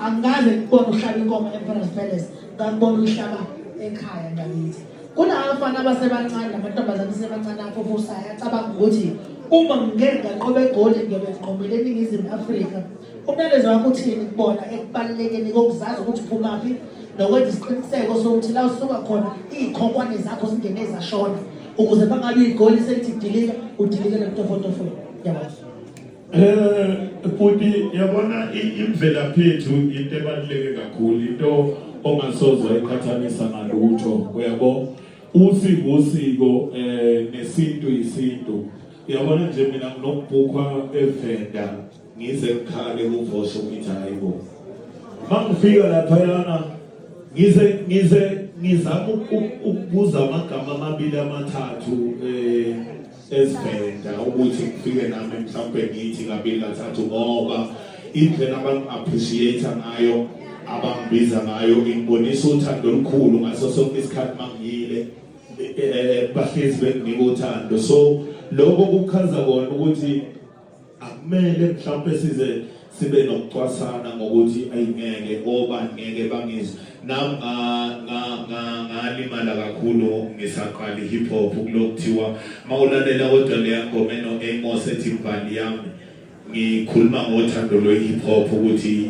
Angikaze ngikubone uhlaba inkomo eMpera's Palace, ngakubona uhlaba ekhaya ngakithi. Kunabafana abasebancane namantombazane asebancane afufusayo acabanga ukuthi uma ngike nganqoba eGoli ngiyobe nginqobile eNingizimu Afrika. Umyalezo wakho uthini kubona ekubalulekeni kokuzazi ukuthi uphumaphi nokwenza isiqiniseko sokuthi la usuka khona iy'khonkwane zakho zingene zashona ukuze bangabe igoli selithi dilika udilikele kutofotofweni. Ngiyabonga. Bhuti, yabona, imvelaphi yethu into ebaluleke kakhulu, into ongasoze wayiqhathanisa ngalutho, uyabo. Usiko usiko, nesintu isintu. Uyabona nje, mina nginokubhukhwa eVenda, ngize ngikhale kuvosho, ngithi hayibo, mangifika laphayana ngize ngizama ukubuza amagama amabili amathathu esiVenda ukuthi ngifike nami mhlawumbe ngithi kabili kathathu, ngoba indlela abangi-appreciate ngayo, abangibiza ngayo, ingibonisa uthando olukhulu ngaso sonke isikhathi. Mangiyile, bahlezi benginika uthando, so lokho kuchaza kona ukuthi akumele mhlawumbe size sibe nokucwasana ngokuthi ayingeke obani ngeke bangizwe. Nami ngalimala kakhulu ngisaqala i-hip hop, kulokuthiwa mawulalela kodwa leya ngoma eno Amos ethi "Mbali Yami", ngikhuluma ngothando lwe-hip hop ukuthi